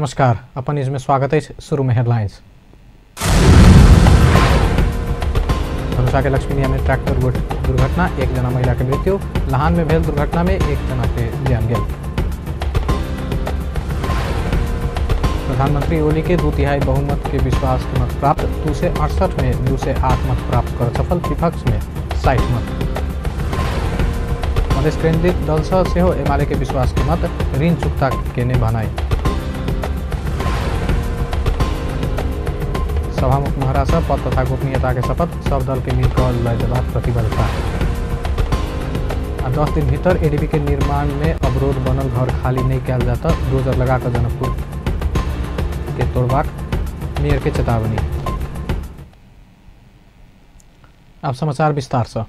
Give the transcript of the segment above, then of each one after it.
नमस्कार, अपन न्यूज में स्वागत है। शुरू में हेडलाइंस। धनुषा के लक्ष्मीनिया में ट्रैक्टर दुर्घटना, एक जना महिला के मृत्यु। लहान में भेल दुर्घटना में एक जना के जान गेल। प्रधानमंत्री ओली के 2/3 बहुमत के विश्वास के मत प्राप्त, 268 में 208 मत प्राप्त कर सफल, विपक्ष में 60 मत। मधेश केंद्रित दल से सेहो एमाले के विश्वास के मत ऋण चुकता केने भनाई। सभामुख महरा से पद तथा गोपनीयता के शपथ, सब दल के मिलकर लय देबाक प्रतिबद्धता। आ 10 दिन भीतर एडीबी के निर्माण में अवरोध बनल घर खाली नहीं कयल जाता, डोजर लगाकर जनकपुर के तोड़बाक मेयर के चेतावनी। अब समाचार विस्तार से।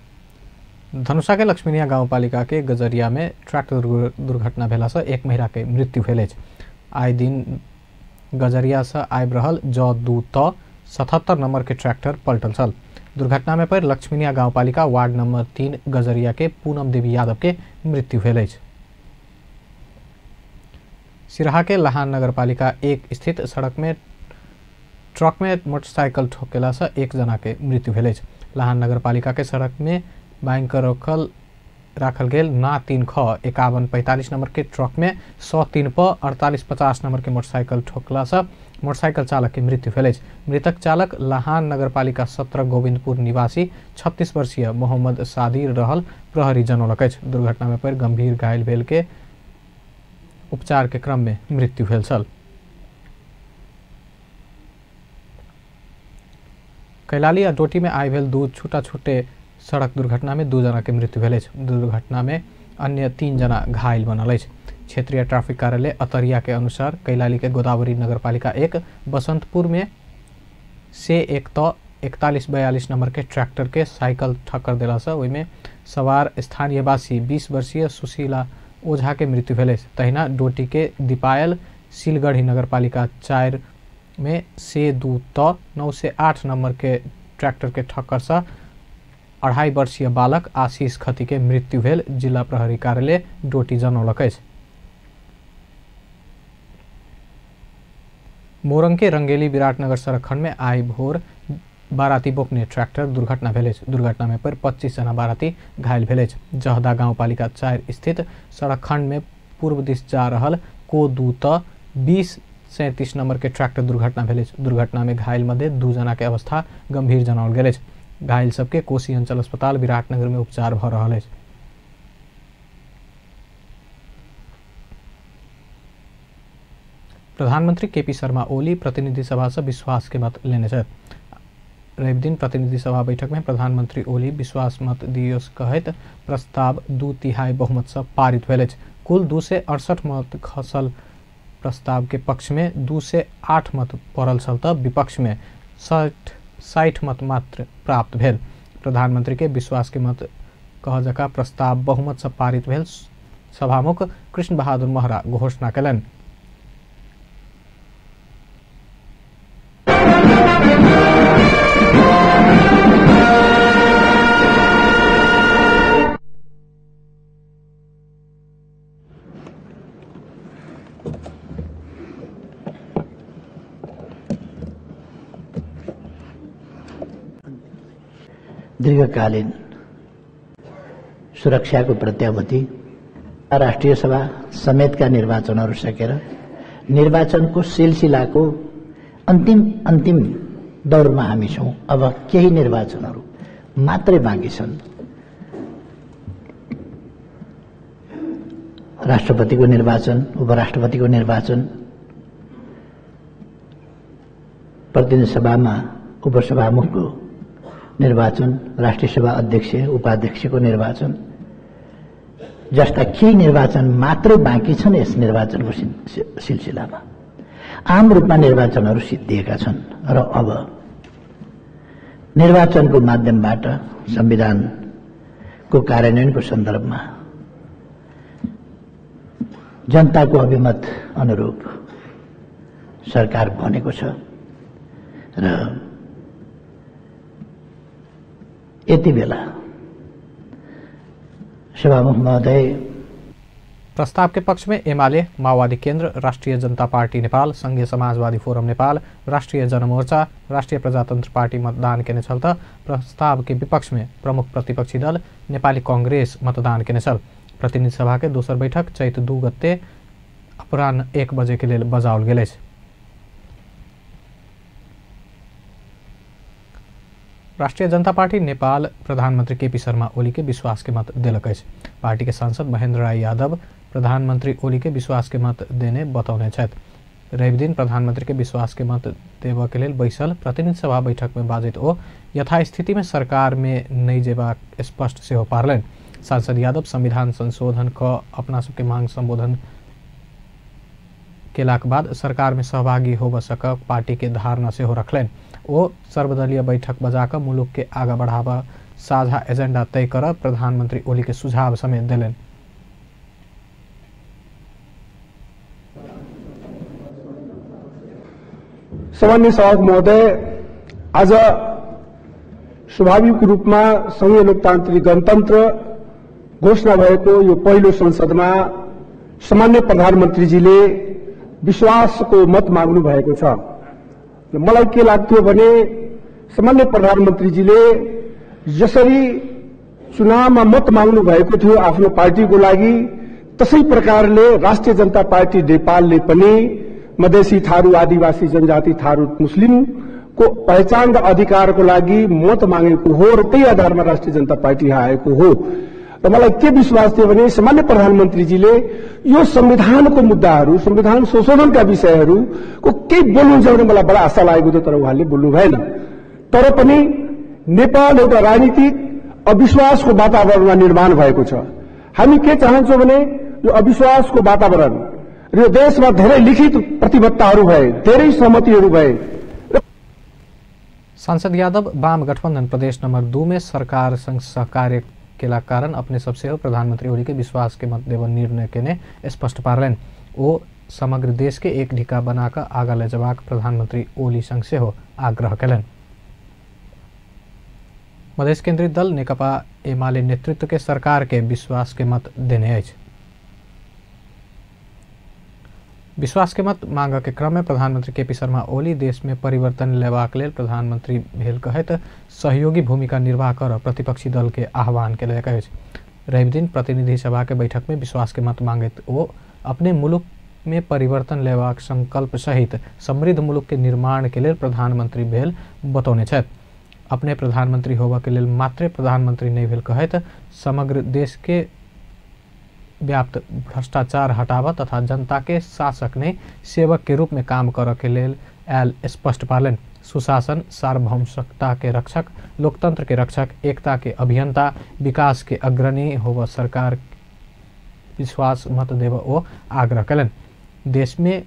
धनुषा के लक्ष्मीनिया गांवपालिका के गजरिया में ट्रैक्टर दुर्घटना भेला से एक महिला के मृत्यु भेल अछि। आइ दिन गजरिया से आबि रहल ज 2 त 77 नंबर के ट्रैक्टर पलटल छल। दुर्घटना में पर लक्ष्मीनिया गांवपालिका वार्ड नंबर 3 गजरिया के पूनम देवी यादव के मृत्यु भेल अछि। सिराहा के लहान नगरपालिका 1 स्थित सड़क में ट्रक में मोटरसाइकिल ठोकेला से एक जना के मृत्यु भेल अछि। लहान नगरपालिका के सड़क में बैंक राखल गेल ना 3 ख 51 45 नंबर के ट्रक में 103 प 48 50 नंबर के मोटरसाइकिल ठोकला से मोटरसाइकिल चालक के मृत्यु भेल अछि। मृतक चालक लहान नगरपालिका 17 गोविंदपुर निवासी 36 वर्षीय मोहम्मद सादिर रहल प्रहरी जनौलक अछि। दुर्घटना में पर गंभीर घायल भेल के उपचार के क्रम में मृत्यु भेल छल। कैलाली आ डोटी में आइ भेल 2 छुटा छुटे सड़क दुर्घटना में 2 जना के मृत्यु भेल अछि। दुर्घटना में अन्य 3 जना घायल बनल अछि। क्षेत्रीय ट्रैफिक कार्यालय अतरिया के अनुसार कैलाली के गोदावरी नगरपालिका 1 बसंतपुर में से 1 त 41 42 नंबर के ट्रैक्टर के साइकिल ठक्कर देला से ओहिमे सवार स्थानीयवासी 20 वर्षीय सुशीला ओझा के मृत्यु भेल अछि। तहिना डोटी के दीपायल सिलगढ़ी नगरपालिका 4 में से 2 त 908 नंबर के ट्रैक्टर के ठक्कर से 2.5 वर्षीय बालक आशीष खती के मृत्यु भेल जिला प्रहरी कार्यालय डोटी जनौलक अछि। मोरंग के रंगेली विराटनगर सड़क खंड में आइ भोर बाराती बोकने ट्रैक्टर दुर्घटना भेल अछि। दुर्घटना में पर 25 जना बाराती घायल भेल अछि। जहदा गांवपालिका 4 स्थित सड़क खंड में पूर्व दिश जा रहल को 2 त 20 37 नंबर के ट्रैक्टर दुर्घटना भेल अछि। दुर्घटना में घायल मध्य 2 जना के अवस्था गंभीर जनाओल गेल अछि। घायल सबके कोसी अंचल अस्पताल विराटनगर में उपचार भ रहल अछि। प्रधानमंत्री केपी शर्मा ओली प्रतिनिधि सभा से विश्वास के मत लेने छथि। रवि दिन प्रतिनिधि सभा बैठक में प्रधानमंत्री ओली विश्वास मत दियोस कहैत प्रस्ताव 2/3 बहुमत से पारित भेल अछि। कुल 268 मत खसल प्रस्ताव के पक्ष में 208 मत पड़ल छल त विपक्ष में 60 मत मात्र प्राप्त भेल। प्रधानमंत्री के विश्वास के मत कह जका प्रस्ताव बहुमत से पारित भेल सभामुख कृष्ण बहादुर महरा घोषणा कयलनि। दीर्घकालीन सुरक्षाको प्रत्याभूति राष्ट्रिय सभा समेतका निर्वाचनहरू सकेर निर्वाचनको सिलसिलाको अन्तिम अन्तिम दौरमा हामी छौँ। अब केही निर्वाचनहरू मात्रै बाँकी छन्। राष्ट्रपतिको निर्वाचन, उपराष्ट्रपतिको निर्वाचन, प्रतिनिधि सभामा उपसभामुखको निर्वाचन, राष्ट्रिय सभा अध्यक्ष उपाध्यक्षको निर्वाचन जस्ता केही निर्वाचन मात्रै बाँकी छन्। यस निर्वाचनको सिलसिलामा आम रूपमा निर्वाचनहरू सिद्धिएका छन् र अब निर्वाचनको माध्यमबाट संविधानको कार्यान्वयनको सन्दर्भमा जनताको अभिमत अनुरूप सरकार बनेको छ र यति बेला सभामुख महोदय प्रस्ताव के पक्ष में एमाले, माओवादी केन्द्र, राष्ट्रिय जनता पार्टी नेपाल, संघीय समाजवादी फोरम नेपाल, राष्ट्रिय जनमोर्चा, राष्ट्रिय प्रजातन्त्र पार्टी मतदान केने छल त प्रस्ताव के विपक्ष में प्रमुख प्रतिपक्षी दल नेपाली कांग्रेस मतदान केने छल। प्रतिनिधि सभा के दोसर बैठक चैत 2 गते अपराह्न 1 बजे के लेल बजाओल गेल अछि। राष्ट्रिय जनता पार्टी नेपाल प्रधानमंत्री केपी शर्मा ओली के विश्वास के मत देलक अछि। पार्टी के सांसद महेंद्र राय यादव प्रधानमंत्री ओली के विश्वास के मत देने बतौने छथि। रवि दिन प्रधानमंत्री के विश्वास के मत देबऽ के लेल बैसल प्रतिनिधि सभा बैठक में बाजैत ओ यथास्थिति में सरकार में नहि जेबाक स्पष्ट सेहो पारलनि। सांसद यादव संविधान संशोधन क अपना सबके मांग संबोधन केलाक बाद सरकार में सहभागी होबऽ सकब पार्टी के धारणा सेहो रखलनि। ओ सर्वदलीय बैठक बजाकऽ मुलुक के आगा बढ़ाबऽ साझा एजेंडा तय करऽ प्रधानमंत्री ओली के सुझाव समेत देलनि। सामान्य सभामुख महोदय, आज स्वाभाविक रूपमा संघीय लोकतान्त्रिक गणतन्त्र घोषणा भएको यो पहिलो संसदमा सामान्य प्रधानमन्त्रीजीले विश्वासको मत माग्नु भएको छ। मलाई के लाग्थ्यो भने सामान्य प्रधानमन्त्रीजीले जसरी चुनावमा मत माग्नु भएको थियो आफ्नो पार्टीको लागि, त्यसै प्रकारले राष्ट्रिय जनता पार्टी नेपालले पनि मधेसी, थारू, आदिवासी, जनजाति, थारू, मुस्लिमको पहिचान र अधिकारको लागि मत मागेको हो र त्यही आधारमा राष्ट्रिय जनता पार्टी आएको हो। र मलाई के विश्वास थियो भने सामान्य प्रधानमन्त्रीजीले यो संविधानको मुद्दाहरू, संविधान संशोधनका विषयहरूको केही बोल्नुहुन्छ भने मलाई बडा आशा लागेको थियो, तर उहाँले बोल्नु भएन। तर पनि नेपाल एउटा राजनीतिक अविश्वासको वातावरणमा निर्माण भएको छ। हामी के चाहन्छौँ भने यो अविश्वासको वातावरण र यो देशमा धेरै लिखित प्रतिबद्धताहरू भए, धेरै सहमतिहरू भए। सांसद यादव वाम गठबन्धन प्रदेश नंबर 2 में सरकार संग सहकार्य केला कारण अपने सबसे प्रधानमंत्री ओली के विश्वास के मत देव निर्णय केने स्पष्ट पारलनि। ओ समग्र देश के एक ढिका बनाकर आगा ले जबाक प्रधानमंत्री ओली संग सेहो आग्रह केलनि। मधेश केंद्रित दल नेकपा एमाले नेतृत्व के सरकार के विश्वास के मत देने अछि। विश्वास के मत मांग के क्रम में प्रधानमंत्री केपी शर्मा ओली देश में परिवर्तन लेबाक लेल प्रधानमंत्री भेल कहैत सहयोगी भूमिका निर्वाह कर प्रतिपक्षी दल के आह्वान केलक अछि। रवि दिन प्रतिनिधि सभा के बैठक में विश्वास के मत मांगैत ओ अपने मुलुक में परिवर्तन लेबाक संकल्प सहित समृद्ध मुलुक के निर्माण के लेल प्रधानमंत्री भेल बतौने छथि। अपने प्रधानमंत्री होबऽ के लेल मात्रे प्रधानमंत्री नहि भेल कहैत समग्र देश के व्याप्त भ्रष्टाचार हटाबऽ तथा जनता के शासक ने सेवक के रूप में काम करऽ के लेल आयल स्पष्ट पारलनि। सुशासन, सार्वभौमिकता के रक्षक, लोकतंत्र के रक्षक, एकता के अभियंता, विकास के अग्रणी होबऽ सरकार विश्वास मत देबऽ ओ आग्रह केलनि। देश में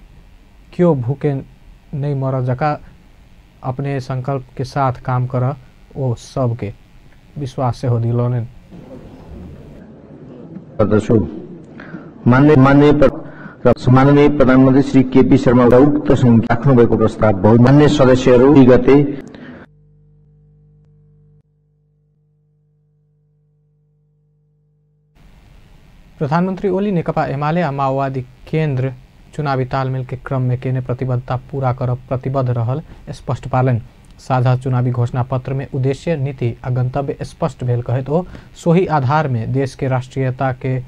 क्यों भूखे नहीं मरऽ जका अपने संकल्प के साथ काम करऽ ओ सबके विश्वास सेहो दिलौलनि। माननीय प्रधानमन्त्री श्री केपी शर्मा उक्त राख्नु भएको प्रस्ताव बहुमान्य सदस्यहरू गते प्रधानमंत्री ओली नेकपा एमाले आ माओवादी केन्द्र चुनावी तालमेल के क्रम में केने प्रतिबद्धता पूरा कर प्रतिबद्ध रहल स्पष्ट पारलनि। साझा चुनावी घोषणा पत्र में उद्देश्य, नीति आ गंतव्य स्पष्ट भेल कहैत ओ सोही आधार में देश के राष्ट्रीयता के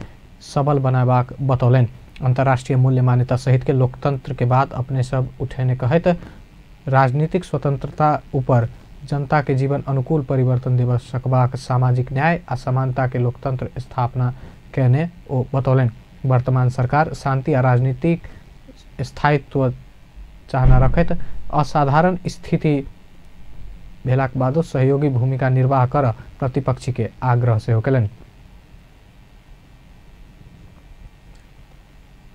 सबल बनाबाक बतौलनि। अंतर्राष्ट्रीय मूल्य मान्यता सहित के लोकतंत्र के बाद अपने सब उठेने कहैत राजनीतिक स्वतंत्रता ऊपर जनता के जीवन अनुकूल परिवर्तन देबऽ सकबाक सामाजिक न्याय आ समानता के लोकतंत्र स्थापना केने ओ बतौलनि। वर्तमान सरकार शांति आ राजनीतिक स्थायित्व चाहना रखैत असाधारण स्थिति भेलाक बादो सहयोगी भूमिका निर्वाह कर प्रतिपक्षी के आग्रह सेहो केलनि।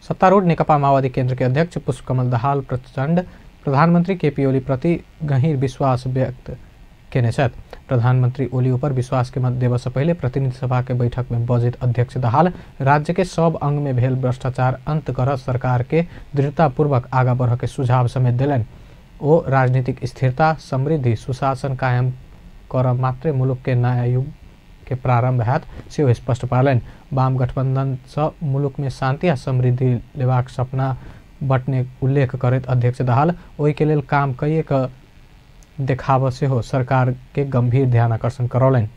सत्तारूढ़ नेकपा माओवादी केंद्र के अध्यक्ष पुष्पकमल दाहाल प्रचंड प्रधानमंत्री केपी ओली प्रति गहीर विश्वास व्यक्त केने छथि। प्रधानमंत्री ओली ऊपर विश्वास के मत देबऽ से पहिले प्रतिनिधि सभा के बैठक में बजैत अध्यक्ष दाहाल राज्य के सब अंग में भेल भ्रष्टाचार अंत कर सरकार के दृढ़तापूर्वक आगा बढ़ के सुझाव समेत देलनि। ओ राजनीतिक स्थिरता, समृद्धि, सुशासन कायम कर मात्रे मुलुक के नया युग के प्रारंभ हैत सेहो स्पष्ट पारलनि। वाम गठबंधन सँ मुलुक में शांति आ समृद्धि लेबाक सपना बटने उल्लेख करैत अध्यक्ष दाहाल ओहि के लेल काम कइए क देखाब सेहो सरकार के गंभीर ध्यान आकर्षण करौलनि।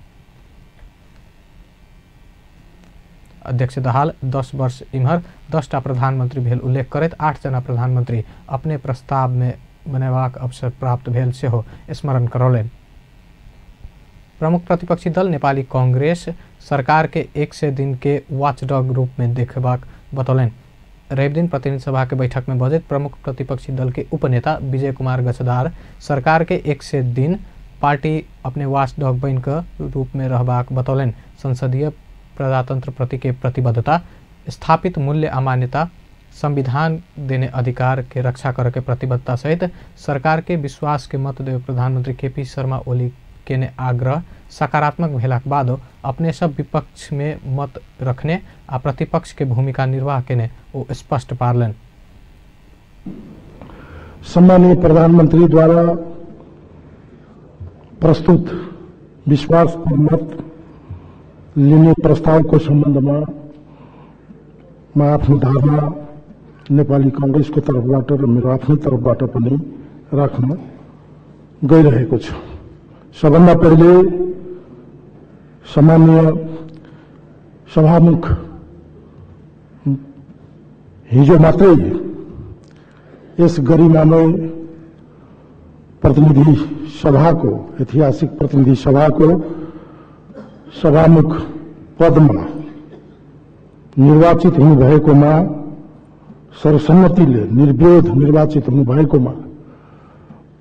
अध्यक्ष दाहाल 10 वर्ष इम्हर 10टा प्रधानमंत्री भेल उल्लेख करैत 8 जना प्रधानमंत्री अपने प्रस्ताव में बनेबाक अवसर प्राप्त भेल सेहो स्मरण करौलनि। प्रमुख प्रतिपक्षी दल नेपाली कांग्रेस सरकार के 100 दिन के वॉचडॉग रूप में देखेबाक बतौलनि। रवि दिन प्रतिनिधि सभा के बैठक में बजैत प्रमुख प्रतिपक्षी दल के उपनेता विजय कुमार गच्छदार सरकार के 100 दिन पार्टी अपने वॉचडॉग बन के रूप में रहबाक बतौलनि। संसदीय प्रजातंत्र प्रति के प्रतिबद्धता, स्थापित मूल्य आ मान्यता, संविधान देने अधिकार के रक्षा करे के प्रतिबद्धता सहित सरकार के विश्वास के मत देवे प्रधानमंत्री केपी शर्मा ओली के ने आग्रह सकारात्मक भेलाक बाद अपने सब विपक्ष में मत रखने आ प्रतिपक्ष के भूमिका निर्वाह केने ओ स्पष्ट पारलनि। सम्माननीय प्रधानमंत्री द्वारा प्रस्तुत विश्वास को मत लिने प्रस्तावको सम्बन्धमा म आफ्नो धारणा नेपाली कांग्रेसको तर्फबाट र मेरो आफ्नो तर्फबाट पनि राख्न गइरहेको छु। सबभन्दा पहिले सामान्य सभामुख हिजो मात्रै यस गरिमामय प्रतिनिधि सभाको, ऐतिहासिक प्रतिनिधि सभाको सभामुख पदमा निर्वाचित हुनुभएकोमा, सर्वसम्मतिले निर्विरोध निर्वाचित हुनुभएकोमा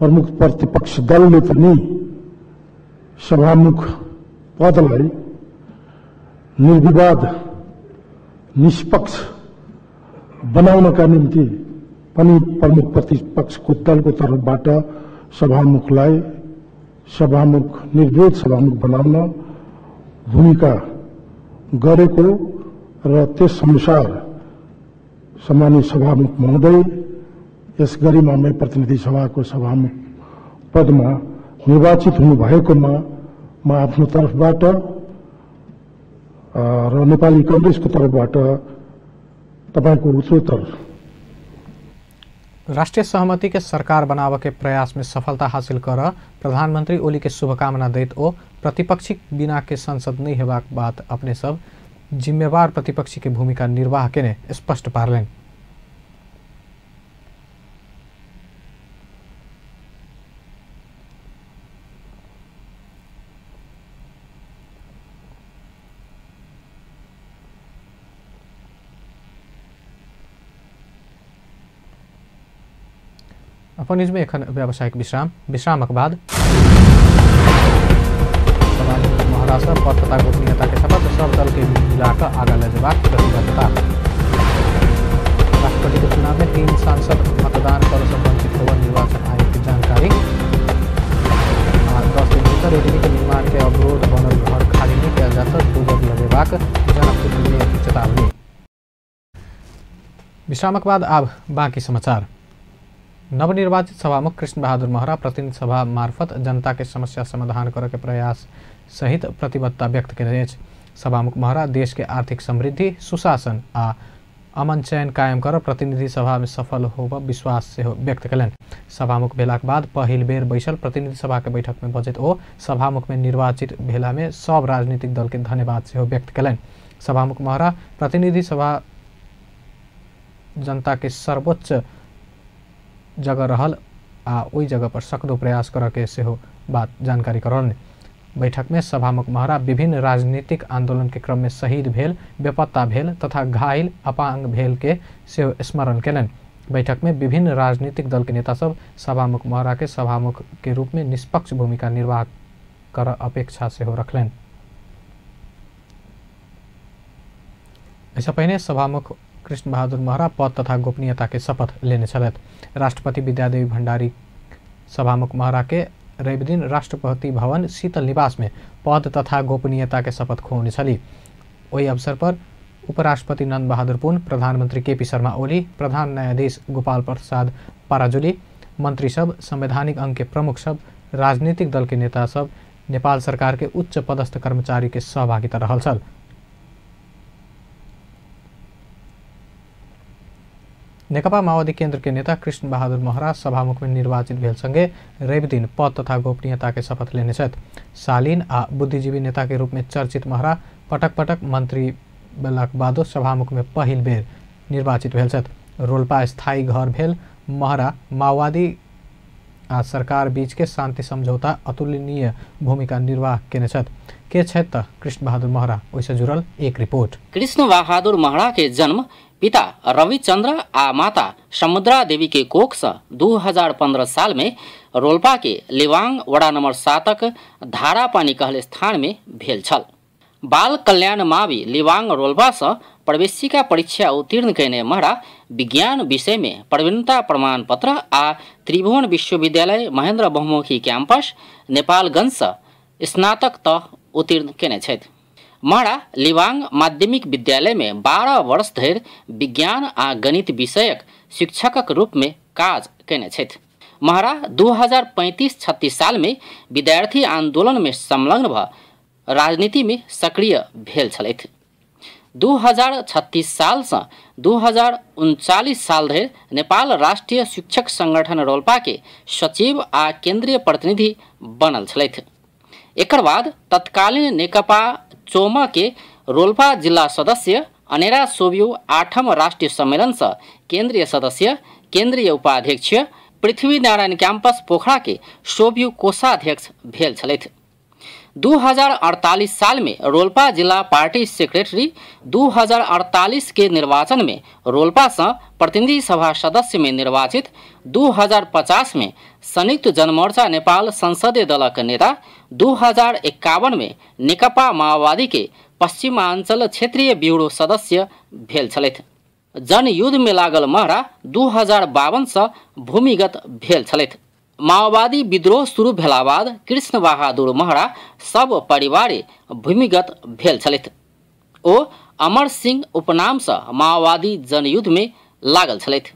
प्रमुख प्रतिपक्ष दलले पनि सभामुख पदलाई निर्विवाद निष्पक्ष बनाउनका निम्ति पनि प्रमुख प्रतिपक्षको दलको तर्फबाट सभामुखलाई सभामुख निर्विरोध सभामुख बनाउन भूमिका गरेको र त्यस अनुसार सम्मानित सभामुख महोदय यस गरिमामय प्रतिनिधि सभाको सभामुख पदमा निर्वाचित हुनुभएकोमा म आफ्नो तर्फबाट र नेपाली कांग्रेसको तर्फबाट तपाईको उत्तरोत्तर राष्ट्रिय सहमति के सरकार बनाव के प्रयास में सफलता हासिल कर प्रधानमंत्री ओली के शुभकामना दैत ओ प्रतिपक्षी बिना के संसद नहीं हेबाक बात अपने सब जिम्मेवार प्रतिपक्षी के भूमिका निर्वाह केने स्पष्ट पारलनि। अपन न्यूज में एखन व्यावसायिक विश्राम, विश्रामक बाद महाराष्ट्र पद तथा गोपनीयता के शपथ, सब दल के मिलाकर आगा ले जेबाक प्रतिबद्धता। राष्ट्रपति के चुनाव में 3 सांसद मतदान कर से वंचित होगा निर्वाचन आयोग की जानकारी। 10 दिन भीतर एडीबी के निर्माण के अवरोध बनल घर खाली नहीं कयल जात, डूबल लगेबाक जनकपुर मेयर की चेतावनी। विश्रामक बाद अब बाकी समाचार। नवनिर्वाचित सभामुख कृष्ण बहादुर महरा प्रतिनिधि सभा मार्फत जनता के समस्या समाधान करे के प्रयास सहित प्रतिबद्धता व्यक्त केने अछि। सभामुख महरा देश के आर्थिक समृद्धि, सुशासन आ अमन चयन कायम कर प्रतिनिधि सभा में सफल होब विश्वास सेहो व्यक्त केलनि। सभामुख भेलाक बाद पहिल बेर बैसल प्रतिनिधि सभा के बैठक में बजैत ओ सभामुख में निर्वाचित भेला में सब राजनीतिक दल के धन्यवाद सेहो व्यक्त केलनि। सभामुख महरा प्रतिनिधि सभा जनता के सर्वोच्च जगह रहल आ ओहि जगह पर सकदो प्रयास करऽ के सेहो बात जानकारी करौलनि। बैठक में सभामुख महरा विभिन्न राजनीतिक आंदोलन के क्रम में शहीद भेल, बेपत्ता भेल तथा घायल अपांग भेल के सेहो स्मरण केलनि। बैठक में विभिन्न राजनीतिक दल के नेता सब सभामुख महरा के सभामुख के रूप में निष्पक्ष भूमिका निर्वाह कर अपेक्षा सेहो रखलनि। एहिसँ पहिने सभामुख कृष्ण बहादुर महरा पद तथा गोपनीयता के शपथ लेने छलथि। राष्ट्रपति विद्यादेवी भण्डारी सभामुख महरा के रवि दिन राष्ट्रपति भवन शीतल निवास में पद तथा गोपनीयता के शपथ खुऔने छली। ओहि अवसर पर उपराष्ट्रपति नंद बहादुर पुन, प्रधानमंत्री केपी शर्मा ओली, प्रधान न्यायाधीश गोपाल प्रसाद पराजुली, मंत्री सब, संवैधानिक अंग के प्रमुख सब, राजनीतिक दल के नेता सब, नेपाल सरकार के उच्च पदस्थ कर्मचारी के सहभागिता रहल छल। नेकपा माओवादी केन्द्र के नेता कृष्ण बहादुर महरा सभामुख में निर्वाचित भेल संगे रवि दिन पद तथा गोपनीयता के शपथ लेने छथि। शालीन आ बुद्धिजीवी नेता के रूप में चर्चित महरा पटक पटक मंत्री भेलाक बादो सभामुख में पहिल बेर निर्वाचित भेल छथि। रोल्पा स्थायी घर भेल महरा माओवादी आ सरकार बीच के शांति समझौता अतुलनीय भूमिका निर्वाह केने छथि। के छथि त कृष्ण बहादुर महरा, ओहिसँ जुड़ल एक रिपोर्ट। कृष्ण बहादुर महरा के जन्म पिता रविचंद्र आ माता समुद्रा देवी के कोख से 2015 साल में रोल्पा के लिवांग वड़ा नंबर 7 धारापानी कहल स्थान में भेल छल। बाल कल्याण मावि लिवांग रोल्पा से प्रवेशिका परीक्षा उत्तीर्ण कयने महरा विज्ञान विषय में प्रवीणता प्रमाण पत्र आ त्रिभुवन विश्वविद्यालय महेंद्र बहुमुखी कैंपस नेपालगंज से स्नातक तह उत्तीर्ण कयने छथि। महरा लिवांग माध्यमिक विद्यालय में 12 वर्ष धरि विज्ञान आ गणित विषयक शिक्षकक रूप में काज कयने छथि। महरा 2035-36 साल में विद्यार्थी आंदोलन में संलग्न भ राजनीति में सक्रिय भेल छलथि। 2036 साल से 2039 साल धरि नेपाल राष्ट्रीय शिक्षक संगठन रोल्पा के सचिव आ केंद्रीय प्रतिनिधि बनल छलथि। एकर बाद तत्कालीन नेकपा चोमा के रोल्पा जिला सदस्य अनेरा सोबियो 8म राष्ट्रीय सम्मेलन से केंद्रीय सदस्य, केंद्रीय उपाध्यक्ष, पृथ्वीनारायण कैंपस पोखरा के सोबियो कोषाध्यक्ष भेल छलथि। 2048 साल में रोल्पा जिला पार्टी सेक्रेटरी, 2048 के निर्वाचन में रोल्पा से प्रतिनिधि सभा सदस्य में निर्वाचित, 2050 में संयुक्त जनमोर्चा नेपाल संसदीय दलक नेता, 2051 में नेकपा माओवादी के पश्चिमांचल क्षेत्रीय ब्यूरो सदस्य भेल छलथि। जनयुद्ध में लागल महरा 2052 से भूमिगत भेल छलथि। माओवादी विद्रोह शुरू भेला बाद कृष्ण बहादुर महरा सब परिवारे भूमिगत भेल छलथि। ओ अमर सिंह उपनाम से माओवादी जनयुद्ध में लागल छलथि।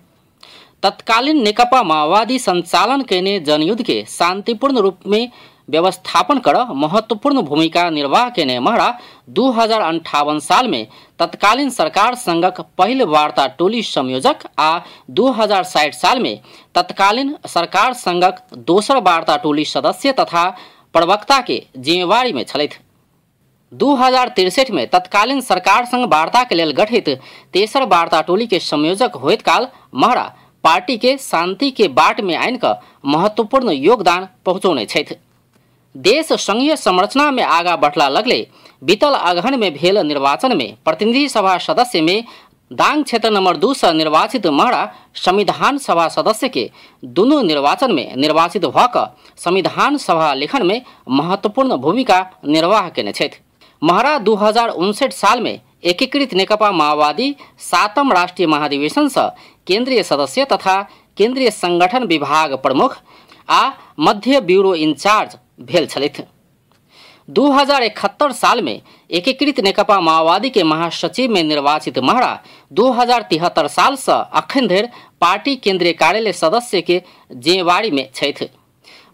तत्कालीन नेकपा माओवादी संचालन कयने जनयुद्ध के शांतिपूर्ण रूप में व्यवस्थापन कर महत्वपूर्ण भूमिका निर्वाह कयने महरा 2058 साल में तत्कालीन सरकार संगक पहिल वार्ता टोली संयोजक आ 2060 साल में तत्कालीन सरकार संगक दोसर वार्ता टोली सदस्य तथा प्रवक्ता के जिम्मेवारी में छलथि। 2063 में तत्कालीन सरकार संग वार्ता के लेल गठित तेसर वार्ता टोली के संयोजक होइत काल महरा पार्टी के शांति के बाट में आनि कऽ महत्वपूर्ण योगदान पहुँचौने छथि। देश संघीय संरचना में आगा बढ़ला लगले बीतल अगहन में भेल निर्वाचन में प्रतिनिधि सभा सदस्य में दांग क्षेत्र नंबर 2 से निर्वाचित महरा संविधान सभा सदस्य के दुनू निर्वाचन में निर्वाचित भ कऽ संविधान सभा लेखन में महत्वपूर्ण भूमिका निर्वाह कयने छथि। महरा 2059 साल में एकीकृत नेकपा माओवादी 7म राष्ट्रीय महाधिवेशन से केंद्रीय सदस्य तथा केंद्रीय संगठन विभाग प्रमुख आ मध्य ब्यूरो इंचार्ज भेल छलथि। 2071 साल में एकीकृत नेकपा माओवादी के महासचिव में निर्वाचित महरा 2073 साल से अखन धरि पार्टी केंद्रीय कार्यालय सदस्य के जिम्मेवारी में छथि।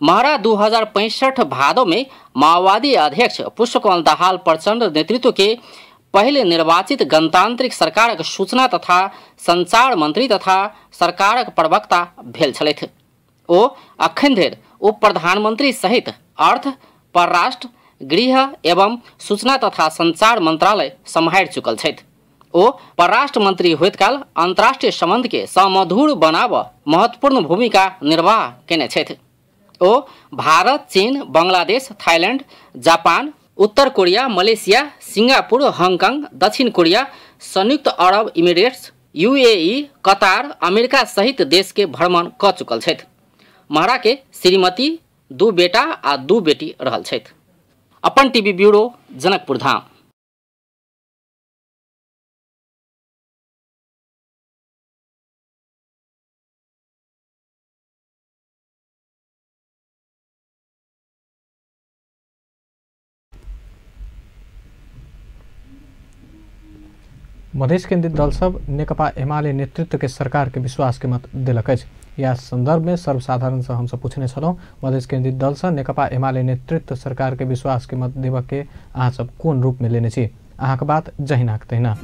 महरा 2065 भादो में माओवादी अध्यक्ष पुष्पकमल दाहाल प्रचंड नेतृत्व के पहले निर्वाचित गणतांत्रिक सरकारक सूचना तथा संचार मंत्री तथा सरकारक प्रवक्ता भेल छलथि। ओ अखन धरि उप प्रधानमंत्री सहित अर्थ, परराष्ट्र, गृह एवं सूचना तथा संचार मंत्रालय सम्हारि चुकल छथि। ओ परराष्ट्र मंत्री होइत काल अंतर्राष्ट्रीय संबंध के समधुर बनाबऽ महत्वपूर्ण भूमिका निर्वाह केने छथि। ओ भारत, चीन, बांग्लादेश, थाईलैंड, जापान, उत्तर कोरिया, मलेशिया, सिंगापुर, हांगकांग, दक्षिण कोरिया, संयुक्त अरब इमिरेट्स, यूएई, कतार, अमेरिका सहित देश के भ्रमण क चुकल छथि। महरा के श्रीमती, 2 बेटा आ 2 बेटी रहल छथि। अपन टीवी ब्यूरो, जनकपुर धाम। मधेश केंद्रित दल सब नेकपा एमाले नेतृत्व के सरकार के विश्वास के मत दिलक अछि। या संदर्भ में सर्वसाधारण से हमसब पूछने छलहुँ, मधेश केंद्रित दल से नेकपा एमाले नेतृत्व सरकार के विश्वास के मत देबऽ के अहाँ सब कोन रूप में लेने छी? अहाँके बात जहिनाक तहिना।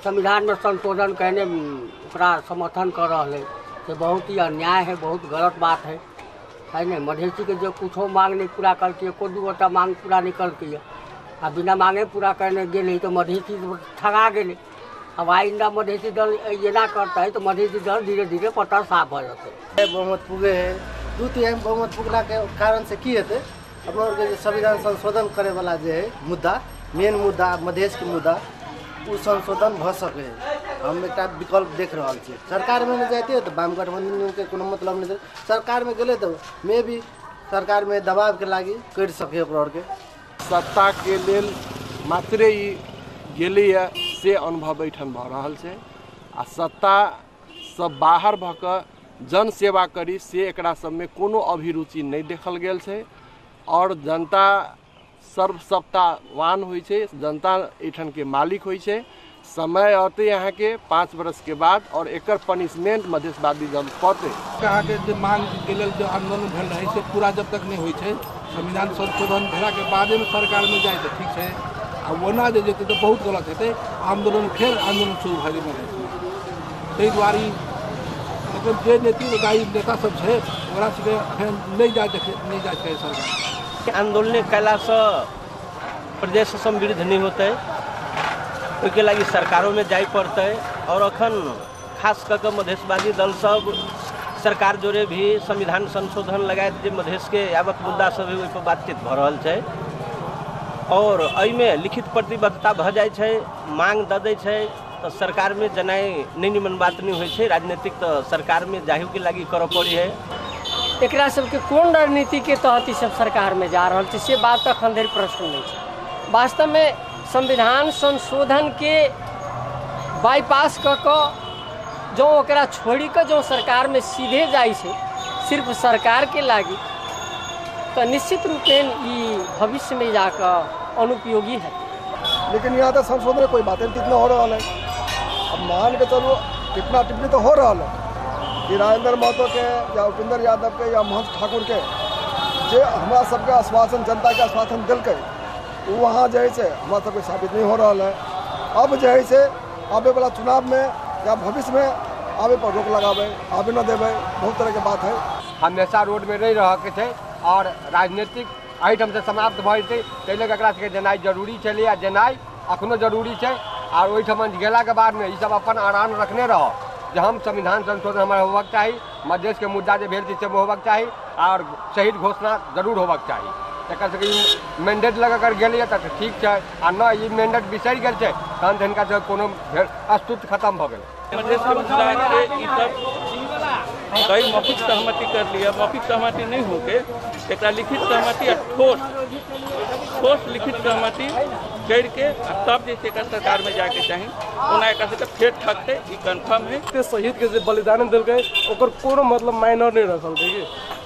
संविधान में संशोधन कहने ओकरा समर्थन कर रहा है से बहुत ही अन्याय है, बहुत गलत बात है नहीं। मधेसी के जो कुछो मांग नहीं पूरा करके, एको दू गोटा मांग पूरा नहीं करके, आ बिना मांगे पूरा करने गेलै तो मधेसी ठगा गेलै। अब आइंदा मधेसी दल एना करते तो मधेसी दल धीरे धीरे पता साफ हो जाते। बहुमत पुगे है, 2/3 बहुमत पुगला के कारण से की हेतै, अपना आरके संविधान संशोधन करे वाला जे है मुद्दा, मेन मुद्दा मधेश के मुद्दा, उ संशोधन भ सके है। हम एक विकल्प देख रहा छी। सरकार में नहीं जाते तो वाम गठबंधन के कोनो मतलब नहीं, सरकार में गेले तो मे भी सरकार में दबाव के लागी कर सके ओकरा के। सत्ता के लेल मात्रे ई गेलैए से अनुभव एहिठाम भऽ रहल छै आ सत्ता सब बाहर भऽ कऽ जन सेवा करी से एकरा सबमे कोनो अभिरुचि नहि देखल गेल छै। और जनता सर्वसत्तावान होइ छै, जनता एहिठाम के मालिक होइ छै। समय अतै अहाँके 5 वर्ष के बाद और एकर पनिशमेंट मधेशवादी जन पतै। अहाँके जे मांग के लेल जे आंदोलन भेल रहै से पूरा जब तक नहि होइ छै, संविधान संशोधन भेलाके बादेमे सरकारमे जाइ तऽ ठीक छै, आ ओना जे जेतै तऽ बहुत गलत हेतै। आंदोलन फेर आंदोलन शुरू भऽ जेतै मधेशमे। ताहि दुआरे मतलब जे नेतृत्वदायी नेता सब छै ओकरा सबके एखन नहि जा चाही सरकार। आंदोलन कयलासँ प्रदेश समृद्ध नहि होतै, ओहिके लागि सरकारोमे जाय पड़तै। और अखन खास कऽ कऽ मधेशवादी दल सब सरकार जोड़े भी संविधान संशोधन लगायत जे मधेशके यावत मुद्दा सब है ओहिपर बातचीत भऽ रहल छै। और एहिमे लिखित प्रतिबद्धता भऽ जाइ छै, मांग दऽ दै छै तऽ सरकारमे जेनाइ नहि निमन बात नहि होइ छै। राजनीतिक तऽ सरकारमे जाहिके लागि करऽ पड़ै है। एकरा सबके कोन रणनीतिके तहत ई सब सरकारमे जा रहल छै से बात अखन धरि प्रश्न नहि छै। वास्तवमे संविधान संशोधनके बाईपास कऽ कऽ जँ ओकरा छोड़ि कऽ जँ सरकारमे सीधे जाइ छै सिर्फ सरकारके लागि तऽ निश्चित रूपेण ई भविष्यमे जाकऽ अनुपयोगी है। लेकिन यहाँ तक संशोधन कोई बात नहीं टिकना हो रहा है। अब मान के चलो टिकना टिप्पणी तो हो रहा है कि राजेंद्र महतो के या उपेंद्र यादव के या महंत ठाकुर के जे हमारा सबके आश्वासन, जनता के आश्वासन दिलकै, वहाँ जे है से हमारा सबके साबित नहीं हो रहा है। अब जे है से आबे वाला चुनाव में या भविष्य में आबे पर रोक लगाबे, आबे न देवे, बहुत तरह के बात है। हमेशा रोड में नहीं रह के छै और राजनीतिक एहिठाम से समाप्त भऽ जेतै, ताहि लऽ कऽ एकरा सबके जेनाइ जरूरी छलै आ जेनाइ अखनो जरूरी छै। आर ओहिठाम गेलाके बादमे ईसब अपन आराम रखने रह जे हम संविधान संशोधन हमारा होबाक चाही, मधेशके मुद्दा जे भेल छै से होबाक चाही और शहीद घोषणा जरूर होबाक चाही। एकर सबके ई मैंडेट लऽ कऽ गेलैए तऽ ठीक छै, आ नहि ई मैंडेट बिसरि गेल छै तहन तऽ हिनका सबके कोनो अस्तित्व खत्म भऽ गेल। मधेशके मुद्दाके ई सब कई मौखिक सहमति कर लिया, मौखिक सहमति नहीं होके एकरा लिखित सहमति आ ठोस ठोस लिखित सहमति करके तब जे छै सरकार में जाके चाही। ओना एकरा सबके फेर ठकतै ई कन्फर्म है। शहीद के जे बलिदान देलकै ओकर कोनो मतलब मायने नहीं रखलकै,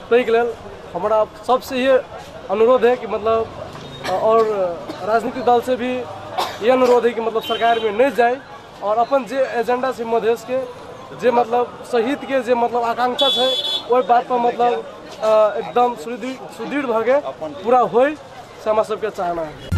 ताहिके लेल हमारा सबसे ये अनुरोध है कि मतलब और राजनीतिक दल से भी ये अनुरोध है कि मतलब सरकार में नहीं जाए और अपन जे एजेंडा से मधेश के जे मतलब शहीद के जे मतलब आकांक्षा है वही बात पर मतलब एकदम सुदृढ़ भऽ के पूरा होय से हमरा सबके चाहना है।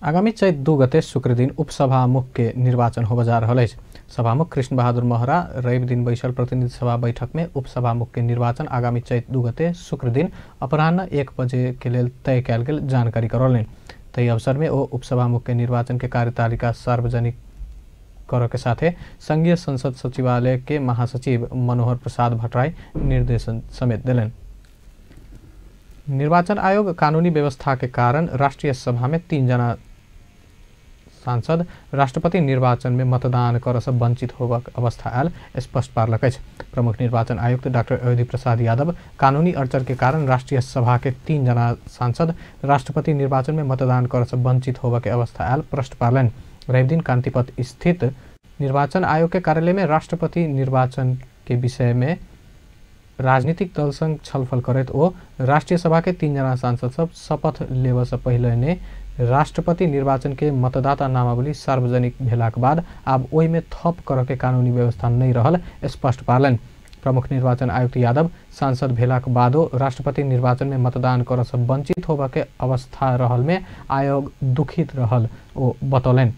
आगामी चैत 2 गते शुक्र दिन उपसभामुख के निर्वाचन होबय जा रहल अछि। सभामुख कृष्ण बहादुर महरा रवि दिन बैसल प्रतिनिधि सभा बैठक में उपसभामुख के निर्वाचन आगामी चैत 2 गते शुक्र दिन अपराह्न 1 बजे के लेल तय कयल गेल जानकारी करौलनि। ताहि अवसर में ओ उपसभामुख के निर्वाचन के कार्यतालिका सार्वजनिक करऽ के साथे संघीय संसद सचिवालय के महासचिव मनोहर प्रसाद भट्टराई निर्देशन समेत देलनि। निर्वाचन आयोग कानूनी व्यवस्था के कारण राष्ट्रीय सभा में 3 जना सांसद राष्ट्रपति निर्वाचन में मतदान कर से वंचित होबाक अवस्था आयल स्पष्ट पारलक अछि। प्रमुख निर्वाचन आयुक्त डॉक्टर अयोध्या प्रसाद यादव कानूनी अड़चन के कारण राष्ट्रीय सभा के 3 जना सांसद राष्ट्रपति निर्वाचन में मतदान कर से वंचित होबाक अवस्था आयल प्रश्न पारलनि। रविदिन कांतिपथ स्थित निर्वाचन आयोग के कार्यालय में राष्ट्रपति निर्वाचन के विषय में राजनीतिक दल संग छलफल करैत ओ राष्ट्रीय सभा के 3 जना सांसद सब शपथ लेबऽ से पहिले ने राष्ट्रपति निर्वाचन के मतदाता नामावली सार्वजनिक भेलाक बाद आब ओहिमे थप करके कानूनी व्यवस्था नहीं रहल स्पष्ट पारलनि। प्रमुख निर्वाचन आयुक्त यादव सांसद भेलाक बादो राष्ट्रपति निर्वाचन में मतदान करऽ से वंचित होबऽ के अवस्था रहल में आयोग दुखित रहल ओ बतौलनि।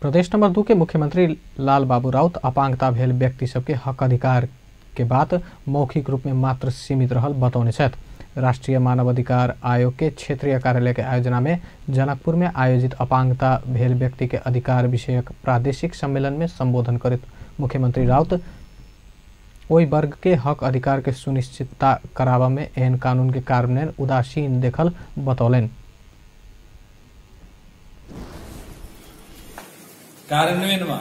प्रदेश नंबर 2 के मुख्यमंत्री लाल बाबू राउत अपांगता भेल व्यक्ति सबके हक अधिकार के बात मौखिक रूप में मात्र सीमित रहल बतौने छथि। राष्ट्रीय मानवाधिकार आयोग के क्षेत्रीय कार्यालय के आयोजना में जनकपुर में आयोजित अपांगता भेल व्यक्ति के अधिकार विषयक प्रादेशिक सम्मेलन में संबोधन करैत मुख्यमंत्री राउत ओहि वर्ग के हक अधिकार के सुनिश्चितता कराबा में एहन कानून के कार्यान्वयन उदासीन देखल बतौलनि। कार्यान्वयनमा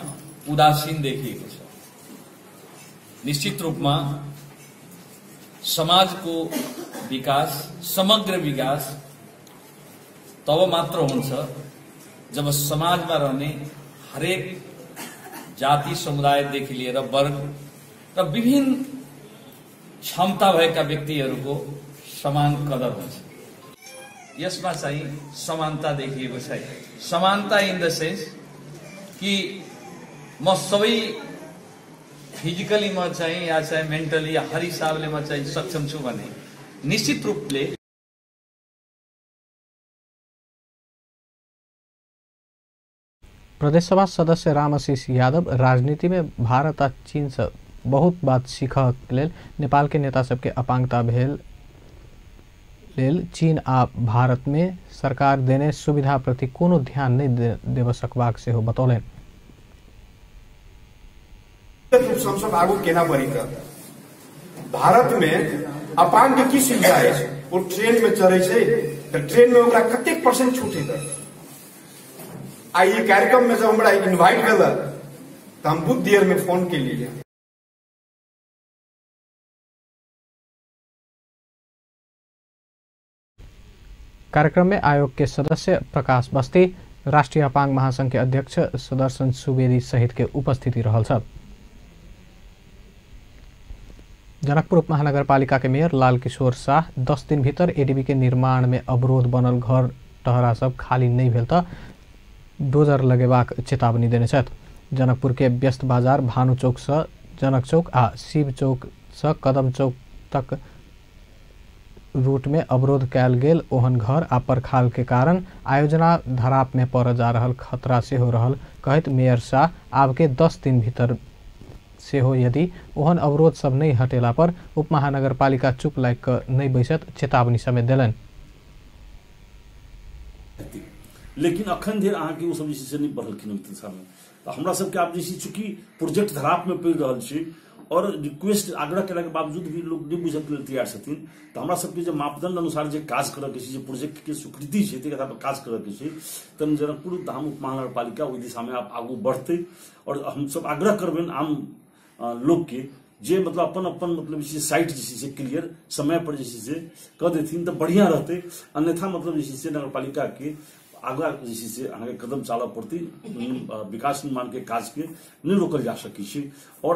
उदासीन देखिएको छ। निश्चित रूपमा समाजको विकास, समग्र विकास तब मात्र हुन्छ जब समाजमा रहने हरेक जाति समुदायदेखि लिएर वर्ग र विभिन्न क्षमता भएका व्यक्तिहरूको समान कदर हुन्छ। यसमा चाहिँ समानता देखिएको छैन। समानता इन the sense कि म सबै फिजिकली म चाहिँ या चाहिँ मेन्टली या हर हिसाबले म चाहिँ सक्षम छु भने निश्चित रूपले प्रदेशसभा सदस्य रामआशीष यादव राजनीति में भारत आ चीन से बहुत बात सीखऽ लेल नेपाल के नेता सबके अपांगता भेल लेल चीन आ भारत में सरकार देने सुविधा प्रति कोनो ध्यान नहीं देव सकबाक सेहो बतौलनि। हमसब आगू केना बढ़ी कऽ भारत में अपांग के की सुविधा अछि, ओ ट्रेन में चढ़ै छै तऽ ट्रेन में ओकरा कतेक परसेंट छूट हेतै। आ ई कार्यक्रम में जब हमरा इन्वाइट केलक तऽ हम बहुत देर में फोन केलियै। कार्यक्रम में आयोग के सदस्य प्रकाश बस्ती, राष्ट्रीय अपांग महासंघ के अध्यक्ष सुदर्शन सुवेदी सहित के उपस्थिति रहल छल। जनकपुर उप महानगरपालिका के मेयर लाल किशोर शाह 10 दिन भीतर एडीबी के निर्माण में अवरोध बनल घर टहरा सब खाली नहीं भेल त डोजर लगेबाक चेतावनी देने छथि। जनकपुर के व्यस्त बाजार भानु चौक से जनक चौक आ शिव चौक से कदम चौक तक रूट में अवरोध कयल गेल ओहन घर आ परखाल के कारण आयोजना धराप में पड़ जा रहल खतरा सेहो रहल कहैत मेयर शाह आब के 10 दिन भीतर सेहो यदि ओहन अवरोध सब नहीं हटेला पर उप महानगरपालिका चुप लागि कऽ नहीं बैसत चेतावनी समेत देलनि। लेकिन अखन धरि अहाँके ओ सब जे छै से नहि बढ़लखिन ओहि दिशामे। तऽ हमरा सबके आब जे छै चूँकि प्रोजेक्ट धराप में पड़ि रहल छै और रिक्वेस्ट आग्रह केलाके बावजूद भी लोग नहीं बुझक लेल तैयार छथिन, तऽ हमरा सबके जे मापदंड अनुसार जे काज करऽके छै, जे प्रोजेक्ट के स्वीकृति छै ताहि आधार पर काज करऽके छै, तहन जनकपुर धाम उप महानगरपालिका ओहि दिशामे आब आगू बढ़तै। और हमसब आग्रह करबनि आम लोकके जे मतलब अपन अपन मतलब जे साइट जे छै से क्लियर समय पर जे छै से कऽ देथिन तऽ बढ़िआँ रहतै, अन्यथा मतलब जे छै से नगरपालिका के आगाँ जे छै से अहाँके कदम चालऽ पड़तै। विकास निर्माण के काज के नहि रोकल जा सकै छै और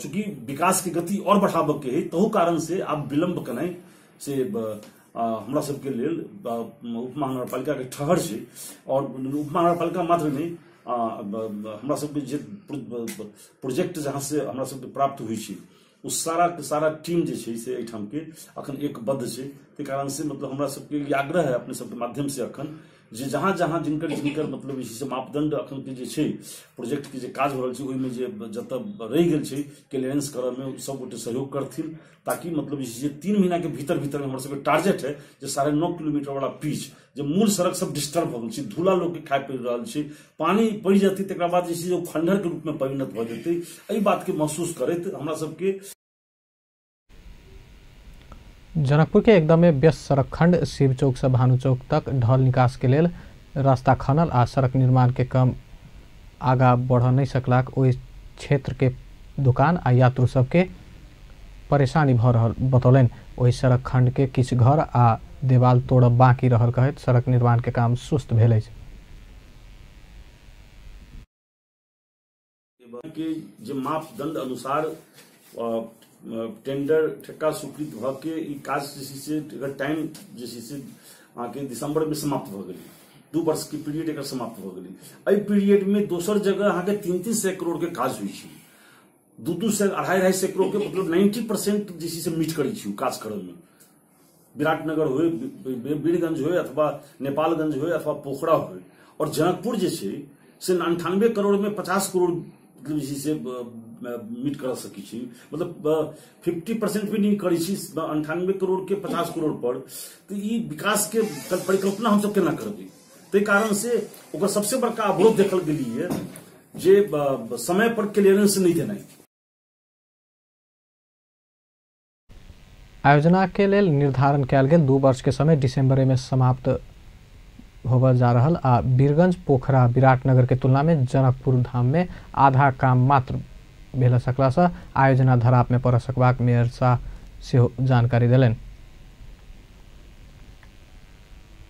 चूँकि विकास के गति और बढ़ाबऽ के है तहु कारण से आब विलम्ब केनाइ से हमरा सबके लेल उप महानगरपालिका के ठहर छै। और उप महानगरपालिका मात्र नहि, हमरा सबके जे प्रोजेक्ट जहाँ से हमरा सबके प्राप्त होइ छै ओ सारा के सारा टीम जे छै से एहिठाम के अखन एकबद्ध छै। ताहि कारण से मतलब हमरा सबके ई आग्रह है अपने सबके माध्यम से अखन जे जहाँ जहाँ जिनकर जिनकर मतलब जे छै से मापदंड अखन के जे छै प्रोजेक्ट के जे काज हो रहल छै ओहिमे जे जतऽ रहि गेल छै क्लियरेंस करऽ मे सब गोटे सहयोग करथिन, ताकि मतलब जे छै 3 महीना के भीतर भीतर हमर सबके टारगेट है जे 9.5 किलोमीटर वाला पीच जे मूल सड़क सब डिस्टर्ब भऽ गेल छै, धूला लोक के खाय पड़ि रहल छै, पानी पड़ि जेतै तकरा बाद जे छै खंडहर के रूप में परिणत भऽ जेतै। एहि बात के महसूस करैत हमरा सबके जनकपुर के एकदमै व्यस्त सड़क खंड शिव चौक से भानु चौक तक ढल निकास के लेल रास्ता खनल आ सड़क निर्माण के काम आगा बढ़ नहीं सकलाक ओहि क्षेत्र के दुकान आ यात्रु सबके परेशानी भ रहल बतौलनि। ओहि सड़क खंड के किछु घर आ देवाल तोड़ब बाकी रहल कहैत सड़क निर्माण के काम सुस्त भेल अछि। के जे मापदंड अनुसार टेंडर ठेका स्वीकृत भ के ई काज जे से एकर टाइम जे से अहाँके दिसंबर में समाप्त भ गेलै। 2 वर्ष के पीरियड एकर समाप्त भ गेलै। एहि पीरियड में दोसर जगह अहाँके 300-300 करोड़ के काज होइ छै, 200-200 250-250 करोड़ के, मतलब 90% जे से मीट करै छी काज करय में। विराटनगर होय, वीरगंज होय अथवा नेपालगंज होय अथवा पोखरा होय। और जनकपुर जे छै से 98 करोड़ में 50 करोड़ मतलब जे से मीट कर सकै छी, मतलब 50% भी नहीं करै छी 98 करोड़ के 50 करोड़ पर। तो ई विकास के परिकल्पना हमसब केना करबै? ताहि कारण से ओकर सबसे बड़का अवरोध देखल गेलियै जे समय पर क्लियरेंस नहीं देनाइ। आयोजना के लेल निर्धारण कयल गेल 2 वर्ष के समय दिसंबर में समाप्त होबय जा रहल आ वीरगंज पोखरा विराटनगर के तुलना में जनकपुर धाम में आधा काम मात्र भेल सकला से आयोजना धराप में पड़ सकबाक मेयर शाह सेहो जानकारी देलनि।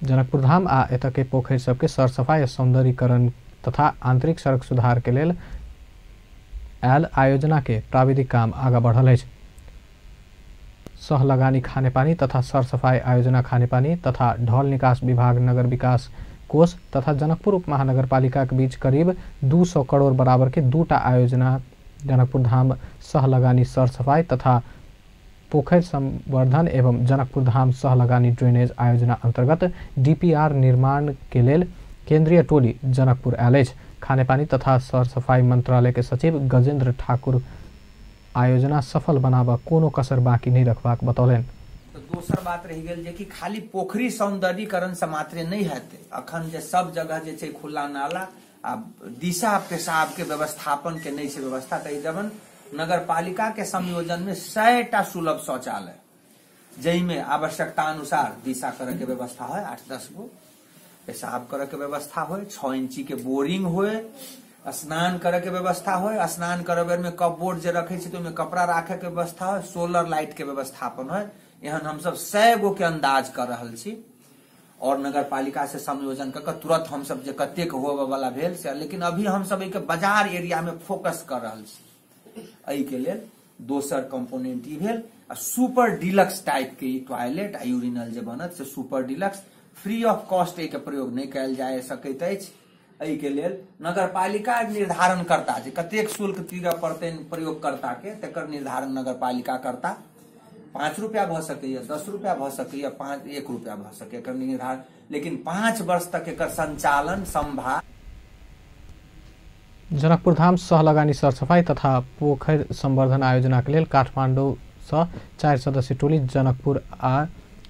जनकपुर धाम आ एतय के पोखरि सबके सरसफाई आ सौंदर्यीकरण तथा आंतरिक सड़क सुधार के लेल आयल आयोजना के प्राविधिक काम आगा बढ़ल अछि। सहलगानी खानेपानी तथा सरसफाई आयोजना खानेपानी तथा ढल निकास विभाग नगर विकास कोष तथा जनकपुर उप महानगरपालिका के बीच करीब 200 करोड़ बराबर के 2टा आयोजना जनकपुर धाम सहलगानी सरसफाई तथा पोखरि संवर्धन एवं जनकपुर धाम सहलगानी ड्रेनेज आयोजना अंतर्गत डीपीआर निर्माण के लेल केंद्रीय टोली जनकपुर आयल अछि। खानेपानी तथा सरसफाई मंत्रालय के सचिव गजेंद्र ठाकुर आयोजना सफल बनाबऽ कोनो कसर बाकी नहीं रखबाक बतौलनि। तो दोसर बात रहि गेल जे कि खाली पोखरि सौंदर्यीकरण से मात्रे नहीं हेतै। अखन जे सब जगह जे छै खुला नाला आ दिशा पेशाब के व्यवस्थापन के नहीं छै व्यवस्था, त जबन नगरपालिका के संयोजन में 100टा सुलभ शौचालय जाहिमे आवश्यकता अनुसार दिशा करे के व्यवस्था है, 8-10 गो पेशाब करे के व्यवस्था हो, 6 इंची के बोरिंग हो, स्नान करे के व्यवस्था हो, स्नान करे बेर में कपबोर्ड जे रखे छै तो ओहिमे कपड़ा राखे के व्यवस्था हो, सोलर लाइट के व्यवस्थापन हो। एहन हमसब 100 गो के अंदाज कर रहल छी और नगरपालिका से संयोजन कर तुरंत हमसब जे कतेक होबे वाला भेल से, लेकिन अभी हमसब एहि के बाजार एरिया में फोकस कर रहल छी। एहि के लेल दोसर कंपोनेंट ई भेल आ सुपर डिलक्स टाइप के टॉयलेट आ यूरिनल जे बनत से super deluxe free of cost एहि के प्रयोग नहि कयल जा सकैत अछि। एहि के लेल नगरपालिका निर्धारण करता जे कतेक शुल्क तीरऽ पड़तनि प्रयोगकर्ता के, तकर निर्धारण नगरपालिका करता। 5 रुपया भऽ सकैया, 10 रुपया भऽ सकैया, 1 रुपया भऽ सकैया एकर निर्धारण, लेकिन 5 वर्ष तक एकर संचालन संभाल। जनकपुर धाम सहलगानी सरसफाई तथा पोखरि संवर्धन आयोजना के लेल काठमांडू से 4 सदस्यीय टोली जनकपुर आ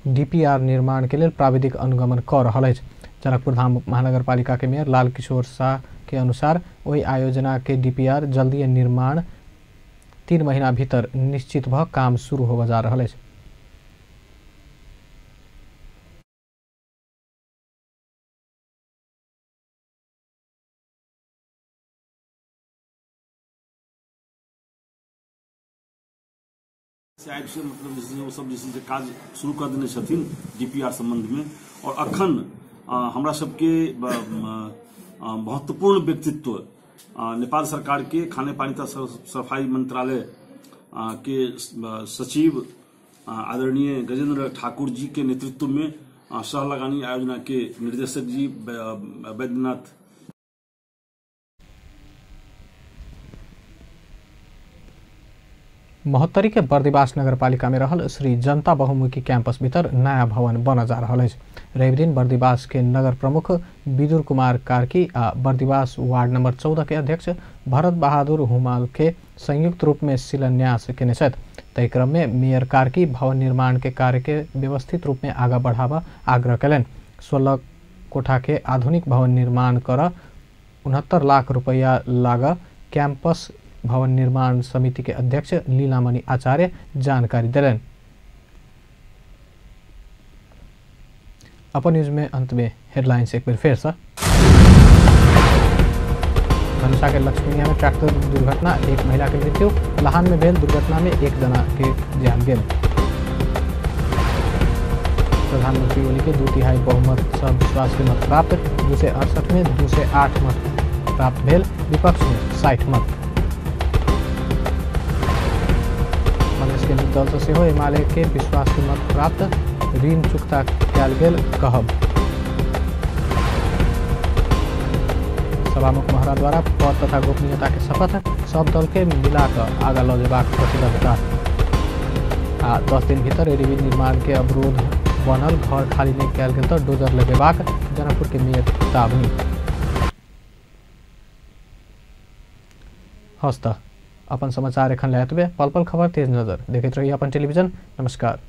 डीपीआर निर्माण के लेल प्राविधिक अनुगमन कर रहल अछि। जनकपुर धाम महानगरपालिका के मेयर लाल किशोर शाह के अनुसार ओहि आयोजना के डीपीआर जल्दी निर्माण 3 महीना भीतर निश्चित भ काम शुरू होबय जा रहल अछि। से मतलब जे ओ सब जे काज शुरू कर देने छथिन डीपीआर संबंध में। और अखन हमरा सबके महत्वपूर्ण व्यक्तित्व नेपाल सरकार के खाने पानी तथा सफाई मंत्रालय के सचिव आदरणीय गजेंद्र ठाकुर जी के नेतृत्व में सहलगानी आयोजना के निर्देशक जी वैद्यनाथ महोत्तरी के बर्दिवास नगरपालिका में रहल श्री जनता बहुमुखी कैंपस भीतर नया भवन बन जा रहल अछि। रविदिन बर्दिवास के नगर प्रमुख विदुर कुमार कार्की आ बर्दिवास वार्ड नंबर 14 के अध्यक्ष भरत बहादुर हुमाल के संयुक्त रूप में शिलान्यास केने छथि। ताहि क्रम में मेयर कार्की भवन निर्माण के कार्य के व्यवस्थित रूप में आगा बढ़ावा आग्रह कयलनि। 16 कोठा के आधुनिक भवन निर्माण कर 69 लाख रुपया लाग कैंपस भवन निर्माण समिति के अध्यक्ष लीलामणि आचार्य जानकारी देलनि। अपन न्यूज में अंत में हेडलाइंस एक बेर फेर से। धनुषा के लक्ष्मीनिया में ट्रैक्टर दुर्घटना, एक महिला के मृत्यु। लहान में भेल दुर्घटना में एक जना के जान गेल। प्रधानमंत्री ओली के 2/3 बहुमत सँ विश्वास के मत प्राप्त, 268 में 208 मत प्राप्त भेल, विपक्ष में 60 मत। मधेश केंद्रीय दल से सेहो एमाले के विश्वास के मत प्राप्त, ऋण चुकता कयल गेल कहब। सभामुख महरा द्वारा पद तथा गोपनीयता के शपथ, सब दल के मिलाकर आगा लऽ जेबाक प्रतिबद्धता। आ 10 दिन भीतर एडीबी निर्माण के अवरोध बनल घर खाली नहीं कयल गेल तऽ डोजर लगेबाक जनकपुर के मेयर चेतावनी। हस्त अपन समाचार एखन लए एतबे। पल पल खबर तेज नजर देखैत रही अपन टेलीविजन। नमस्कार।